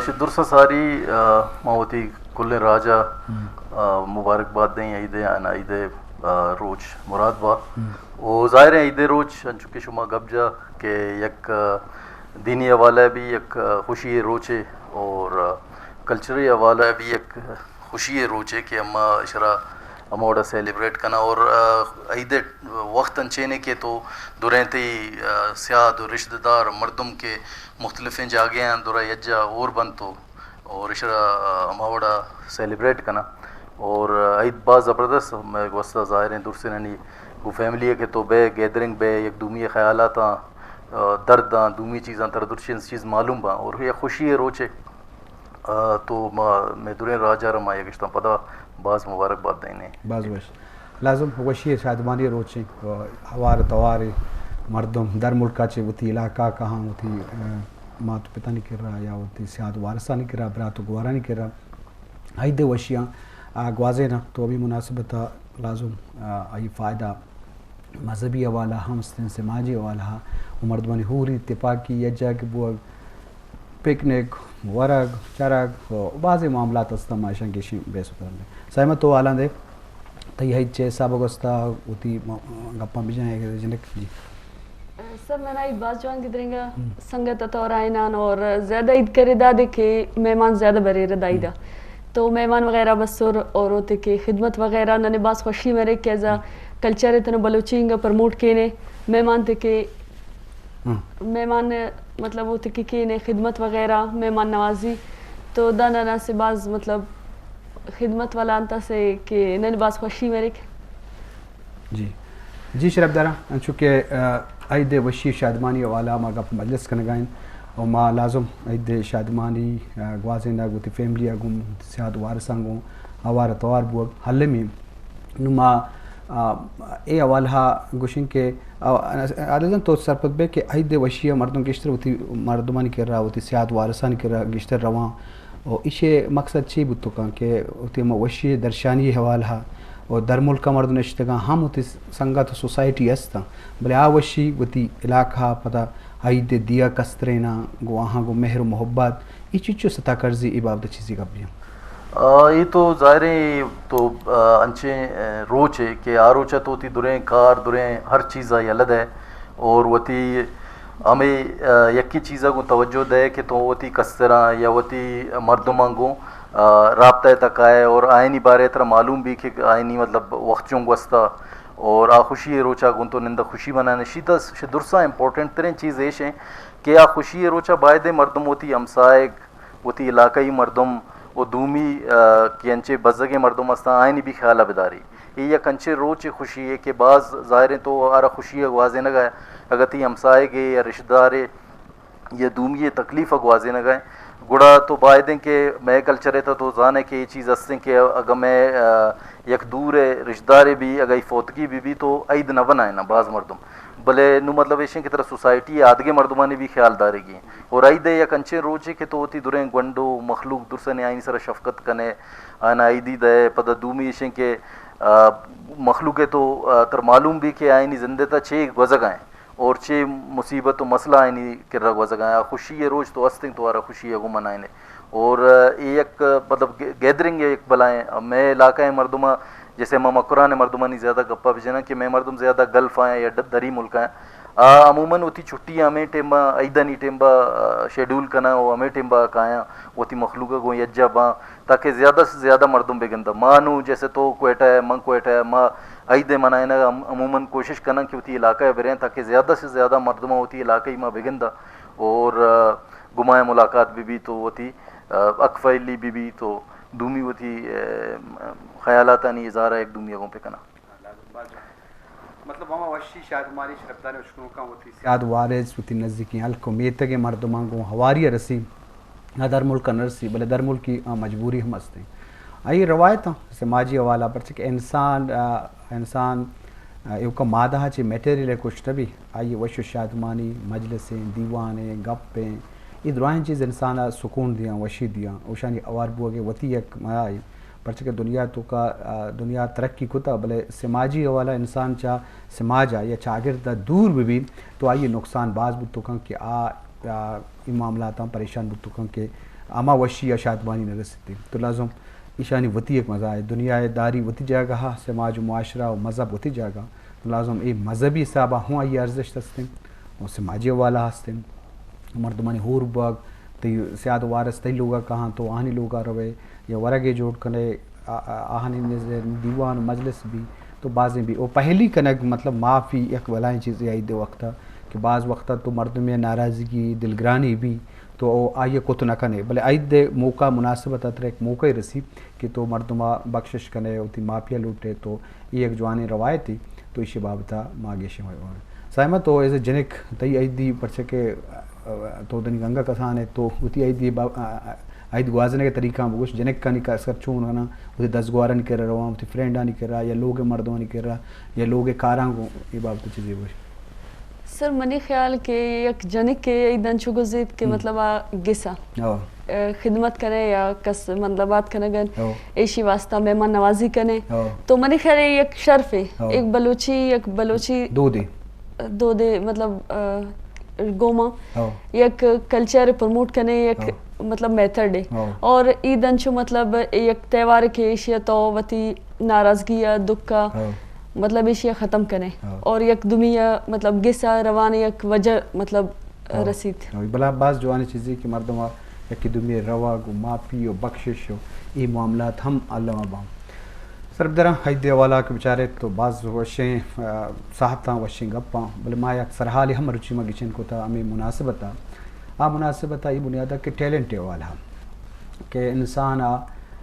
شد درسا ساری، آ، ما وتی کلیں راج ء، آ، مبارک بات دیں عید ء، آنا عید ء، آ، روچ مراد با۔ او ظاہر ہے عید ء روچ انچو کہ شما گپ جا کہ یک، آ، دینی حوالہ بھی یک، آ، خوشی ء روچے اور، آ، کلچری حوالہ بھی یک خوشی ء روچے کہ اما اشرا ہموڑا سیلیبریٹ کنا اور، آ، عید ء وقت انچینے کہ تو دریں تئی، آ، سیاد و رشتہ دار مردم کہ مختلفیں جاگہاں درا یجا اور بنتو اور اشرا، آ، ہما وڑا سیلیبریٹ کنا۔ اور، آ، عید باز زبردست مئے گوستا ظاہریں درسنانی گو فیملی ہے کہ تو بے گیدرنگ بے یک دومی خیالاتاں، آ، درداں دومی چیزاں تر درچین چیز معلوم باں اور یہ خوشی ہے روچے، آ، تو ما مئے دریں راجا را ما یک اشتاں پدا باز مبارک بات دینے۔ باز وش۔ لازم وشی ء شادمانی ء روچیں، و ہوار توار ء مردم در ملک ء چہ وتی علاقہ ء کہاں وتی، آ، مات پتانی کرا یا وتی سیاد وارثانی کرا، برات و گوارانی کرا عید ء وشیاں، آ، گوازیناں۔ تو ہمے مناسبت ء لازم، آ، آئی فائدہ مذہبی حوالہ ہم استیں، سماجی حوالہ ء و مردمانی ہوری تپاکی یک جاگہ بوگ، پکنک، ورگ، چرگ و بازیں معاملات استاں، ما اشاں گیشیں بحث و تران دیں۔ سائمہ تو حالاں دے، تئی عید چے حساب گوستا، وتی م-، گپاں بجائیں جنک جی۔ سر، من عید باز جوان گدرینگا، سنگت ء طور آئینان اور زیادہ عید کرے دادے کہ مہمان زیادہ برے ردا عیدا۔ تو مہمان وغیرہ بسر اور ہوتے کہ خدمت وغیرہ ننے باز خوشی مرے کہ ایز ا کلچر اتنا بلوچی انگا پروموٹ کینے، مہمان تے کہ ہاں۔ مہمان، مطلب، وہ تکی کینے خدمت وغیرہ، مہمان نوازی، تو دا ننا سے باز، مطلب، خدمت والا انت سے کہ نن باز خوشی مریک۔ جی، جی شرف دارا، انچو کہ، آ، عید وشی شادمانی حوالہ ما گپ مجلس کنگائیں اور ما لازم عید شادمانی، آ، گوازینگ وتی فیملی ء گوں، سیاد وارثاں گوں، آوار توار بوگ حلمی۔ نوں ما، آ، اے حوالہ ء گوشیں کہ، آ، عادتاً تو سرپد بے کہ عید وشی ء مردم گیشتر وتی مردمانی کرا، وتی سیاد وارثانی کرا گیشتر رواں۔ و ایشی مقصد چی بوت کن کہ وتی ہما وشی درشانی حوالہ ء و در ملک ء مردم نشتگاں ہم وتی سنگت و سوسائٹی ہستاں، بلے آ وشی وتی علاقہ ء پدا عید دیا کستریناں گوں آہاں گوں مہر و محبت اے چچو ستا کرزی، اے بابت چیزے گپ بیاں۔ آ، اے تو ظاہر ہے، اے تو، آ، انچیں، آ، روچے کہ آ روچا تو وتی دریں کار، دریں ہر چیزا یلہ دے اور وتی ہمے، آ، یکیں چیزا گوں توجہ دے کہ تو وتی کستراں یا وتی مردماں گوں، آ، رابطہ تک آئے اور آئینی بارے ترا معلوم بھی کہ آئینی مطلب وقت چون گوستا اور آ خوشی روچا گوں تو نند خوشی منانے۔ شی درسا امپورٹنٹ تریں چیز ایش ہیں کہ آ خوشی روچا بایدیں مردم وتی ہمسائگ، وتی علاقائی مردم و دومی، آ، کہ انچے بزگیں مردم ہستاں، آئینی بھی خیال ء بداری۔ اے یک انچیں روچے خوشی ہے کہ باز ظاہر ہیں تو آرا خوشی ء گوازینگ ء اگہ تئی ہمسائگے یا رشتہ دارے یا دومی ء تکلیف ء گوازینگ ء، گڑا تو بایدیں کہ مئے کلچر ء تو زانے کہ اے چیز ہستیں کہ اگہ مئے، آ، یک دور ء رشتہ دارے بھی اگہ ای فوتگی بھی بھی تو عید نہ بنائیں نا باز مردم۔ بلے نوں مطلب ایش کہ ترا سوسائٹی ء آدگہ مردمانی بھی خیال دارگی۔ اور عید ء یک انچیں روچے کہ تو وتی دریں گونڈو مخلوق درسنے آئینی سرا شفقت کنے، آئینا عیدی دئے، پدا دومی ایشیں کہ، آ، مخلوق ء تو، آ، تر معلوم بھی کہ آئینی زندے تا چے گوزگائیں اور چے مصیبت و مسئلہ آئینی کرا گوزگائیں۔ آ خوشی ء روچ تو استیں تو آرا خوشی ء گوں منائینے۔ اور، آ، اے یک مطلب گے-، گیدرنگ ء یک بلائیں، آ، مئے علاقہ ء مردم ء جیسے ما مکران ء مردمانی زیادہ گپا بجناں کہ مئے مردم زیادہ گلف آیاں یا ڈ-، دری ملک آیاں۔ آ عموماً وتی چھٹی ہمے ٹیم ء، عیدانی ٹیم ء، آ، شیڈول کناں و ہمے ٹیم ء کایاں، وتی مخلوق ء گوں یجا باں، تاکہ زیادہ سے زیادہ مردم بگنداں۔ ما نوں جیسے تو کوئٹہ ء، من کوئٹہ ء، ما عید ء منائینگ ء عم-، عموماً کوشش کناں کہ وتی علاقہ ء بریں، تاکہ زیادہ سے زیادہ مردماں وتی علاقہ ء ما بگنداں اور، آ، گمایا ملاقات بہ بیت و وتی، آ، حق فیلی بہ بیت و دومی وتی، آ، خیالاتانی اظہار ء یک دومی ء گوں بکناں۔ مطلب ہما وشی شادمانی شرپداریں اشکنوکاں وتی سیاد وارث، وتی نزیکیں ہلک و میتگیں مردماں گوں ہواری ء رسی، آ در ملک ء نہ رسی، بلے در ملکی آ مجبوری ہم استیں۔ آئی روایتاں سماجی حوالہ، پرچہ کہ انسان، آ، انسان، آ، ایوکا مادہ چہ میٹیریل ء کشت بی، آئی وش و شادمانی مجلسیں، دیوانیں، گپیں، اے دراہیں چیز انسان ء سکون دیاں، وشی دیاں، اوشانی ہوار بوگ ء وتی یک مایائے۔ پرچہ کہ دنیا توکا، آ، دنیا ترقی کتا، بلے سماجی حوالہ انسان چا سماج ء یا چاگرد ء دور بہ بی تو آئی نقصان باز بوت کن کہ آ، آ، اے معاملاتاں پریشان بوت کن کہ ہما وشی یا شادمانی نہ رسیت۔ تو لازم ایشانی وتی یک مزہ ہے، دنیا ءِ داری وتی جاگہ ءَ، سماج و معاشرہ و مذہب وتی جاگہ ءَ۔ تو لازم اے مذہبی حساب ءَ ہوں آئی ارزشت ہستیں و سماجی حوالہ ہستیں۔ مردمانی ہور بوگ، تئی سیاد وارث تئی لوگ ءَ کاہاں، تو آہانی لوگ ءَ روئے یا ورگے جوڑ کنے، آ-، آ-، آہانی نزد دیوان و مجلس بی، تو بازیں بی۔ او پہلی کنگ مطلب معافی یک بلائیں چیزے عید ءِ وقت ءَ کہ بعض وقت ءَ تو مردمے ناراضگی، دلگرانی بی، تو او آئی ءَ کت نہ کنے، بلے عید ءِ موقع مناسبت ءَ ترا یک موقعے رسی کہ تو مردم ءَ بخشش کنے، وتی معافی ءَ لوٹے، تو اے یک جوانیں روایتے، تو ایشی بابت ءَ ما گیشیں۔ سائمہ، تو ایز اے جنک تئی عیدی، پرچہ کہ، آ، تو دنی گنگا کسان ئے، تو وتی عیدی با-، آ، آ، عید گوازینگ ءِ طریقہ بگوش، جنکانی کسر چون کناں، وتی دزگوارانی کرا رواں، وتی فرینڈانی کرا یا لوگ ءِ مردمانی کرا یا لوگ ءِ کاراں گوں، اے بابت ءَ چیزے بگوش۔ سر، منی خیال کہ یک جنک ءِ عید انچو گوزیت کہ ہم۔ مطلب آ گسا، ہو۔ آ، خدمت کنے یا کس مطلب آتک کنگ انت، ہو۔ ایشی واسطہ مہمان نوازی کنے۔ ہو۔ تو منی خیال ءَ یک شرفے، ہو۔ یک بلوچی، یک بلوچی دودے۔ دودے، مطلب، آ، گوما ہو۔ یک کلچر پروموٹ کنے، یک ہو۔ مطلب میتھڈ ہے۔ ہو۔ اور عید انچو مطلب یک تہوار کہ ایشی ءَ تو وتی ناراضگی یا دکھ ءَ ہو۔ مطلب ایشی ءَ ختم کنے۔ ہو۔ اور یک دومی ءَ مطلب گس ءَ روان یک وجہ مطلب ہو۔ رسیت۔ ہو۔ بلا باز جوانیں چیزے کہ مردم ءَ یکے دومی ءَ روگ و معافی و بخشش و اے معاملات ہم الم ءَ باں۔ سربدراں، عید ءِ حوالہ کہ بچارے تو باز وشیں، آ، ساہتاں وشیں گپاں، بلے ما یک سرحالے ہم مروچی ما گچین کتا ہمے مناسبت ءَ۔ آ مناسبت ءَ اے بنیاد ءَ کہ ٹیلنٹ ءِ حوالہ کہ انسان ءَ،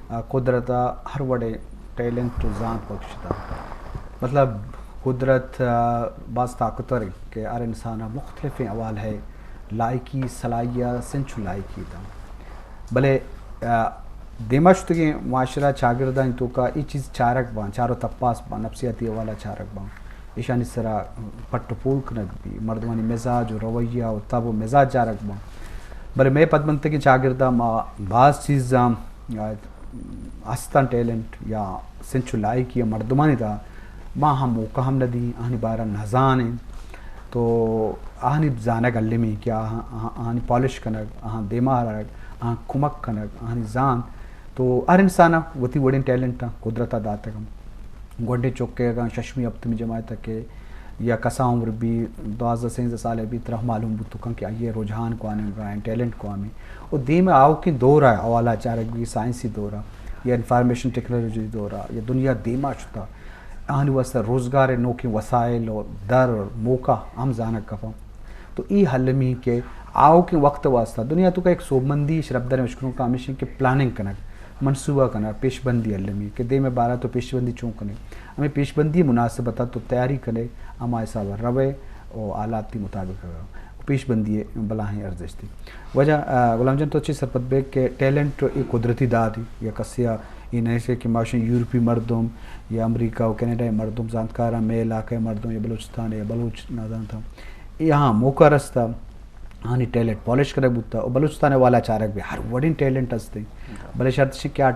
آ، قدرت ءَ ہر وڑیں ٹیلنٹ و زانت بخشتا۔ مطلب قدرت، آ، باز طاقتور ہے کہ ہر انسان ءَ مختلفیں حوالہ ءَ لائقی، صلاحیت، سنچو لائقی داں۔ بلے، آ، دیما شتگیں معاشرہ چاگردانی توکا اے چیز چارگ باں، چار و تپاس باں، نفسیاتی حوالہ چارگ باں، ایشانی سرا پٹ و پول کنگ بی، مردمانی مزاج و رویہ و تب و مزاج چارگ باں۔ بلے مئے پدمنتگیں چاگردا ما باز چیزاں، آ، ہستاں ٹیلنٹ یا سنچو لائقی یا مردمانی تہا ما ہم موقع ہم نہ دیں، آہانی بارہ نزانیں۔ تو آہانی زانگ المی کہ آہاں، آہاں، آہانی پالش کنگ، آہاں دیما آرگ، آہاں کمک کنگ، آہانی زانت۔ تو ہر انسان ءَ وتی وڑیں ٹیلنٹ ءَ قدرت ءَ داتگ۔ گونڈیں چکے اگاں ششمی ہپتمی جماعت ءَ کہ یا کسا عمر بی دوازدہ سینزدہ سال ءَ بی، ترا معلوم بوت کن کہ آئی ءِ رجحان کوانیں گائیں، ٹیلنٹ کوامیں۔ و دیم ءَ آؤکیں دور ءَ حوالہ چارگ بی، سائنسی دور ءَ یا انفارمیشن ٹیکنالوجی دور ءَ یا دنیا دیما شتا، آہانی واسطہ روزگار ءِ نوکیں وسائل و در موقع ہم زانگ کپاں۔ تو ای المی کہ آؤکیں وقت ءِ واسطہ دنیا توکا یک سوبمندی شرپداریں اشکنوک ہمیش انت کہ پلاننگ کنگ، منصوبہ کنگ، پیشبندی المی کہ دیم ءِ بارہ تو پیشبندی چون کنے، ہمے پیشبندی مناسبت ءَ تو تیاری کنے، ہما حساب ءَ روے و حالات ءِ مطابق روے۔ پیشبندی ءِ بلاہیں ارزشتے۔ واجہ، آ، غلام جان، تو چے سرپد بے کہ ٹیلنٹ اے قدرتی داتے یا کسے ءَ اے نہ کہ ما شیں یورپی مردم یا امریکہ و کینیڈا ءِ مردم، زانتکاراں، مئے علاقہ ءِ مردم یا بلوچستان ءِ یا بلوچ نازانتاں، اے ہاں موقع رستا، آہانی ٹیلنٹ پالش کنگ بوتا و بلوچستان ءِ والا چارگ بی، ہر وڑیں ٹیلنٹ ہستے، بلے شرط اش کہ آ